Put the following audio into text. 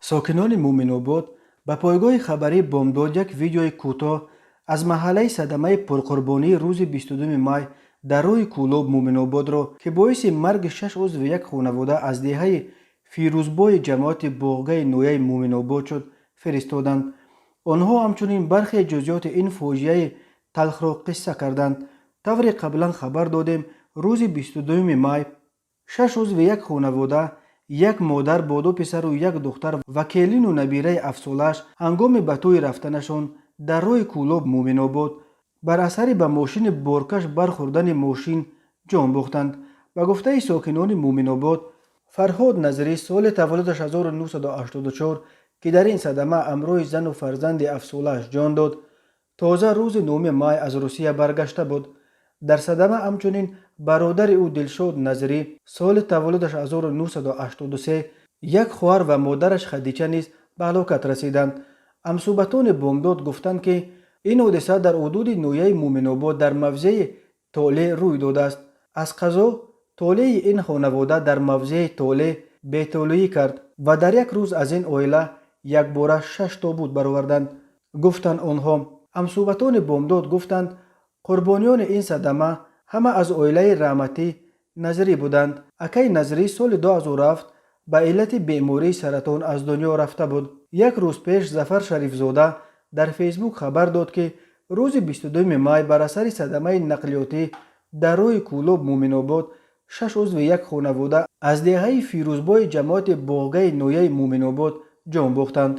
Сокинони Муъминобод ба пойгоҳи хабарии Бомдод як видеои кӯтоҳ аз маҳаллаи садамаи пурқурбонии рӯзи 22 май дар роҳи Кӯлоб Муъминободро, ки боиси марги шаш узви як хонавода аз деҳаи Фирӯзбои ҷамоати Боғгаи ноҳияи Муъминобод шуд, фиристоданд. Онҳо ҳамчунин бархе ҷузъиёти ин фоҷиаи талхро қисса карданд. Тавре қаблан хабар додем, рӯзи 22 май шаш узви як хонавода, як модар бо ду писару як духтар ва келину набираи ҳафтсолааш, ҳангоми ба тӯй рафтанашон дар роҳи Кӯлоб Муъминобод бар асари ба мошини боркаш бархӯрдани мошин ҷон бохтанд. Ба гуфтаи сокинони Муъминобод, Фарҳод Назирӣ, соли таваллудаш 1984, ки дар ин садама ҳамроҳи зану фарзанди ҳафтсолааш ҷон дод, тоза рӯзи 9 май аз Русия баргашта буд. Дар садама ҳамчунин бародари ӯ Дилшод Назирӣ, соли таваллудаш 1983, як хоҳар ва модараш Хадича низ ба ҳалокат расиданд. Ҳамсӯҳбатони Бомдод гуфтанд, ки ин ҳодиса дар ҳудуди ноҳияи Муъминобод дар мавзеи Толеъ рӯй додааст. Аз қазо толеи ин хонавода дар мавзеи Толеъ бетолеӣ кард ва дар як рӯз аз ин оила якбора шаш тобут бароварданд, гуфтанд онҳо. Ҳамсӯҳбатони Бомдод гуфтанд, қурбониёни ин садама ҳама аз оилаи Раҳматӣ Назирӣ буданд. Акаи Назирӣ соли 2007 ба иллати бемории саратон аз дунё рафта буд. Як рӯз пеш Зафар Шарифзода дар Фейсбук хабар дод, ки рӯзи 22 май бар асари садамаи нақлиётӣ дар роҳи Кӯлоб Муъминобод шаш узви як хонавода аз деҳаи Фирӯзбои ҷамоати Боғгаи ноҳияи Муъминобод ҷон бохтанд.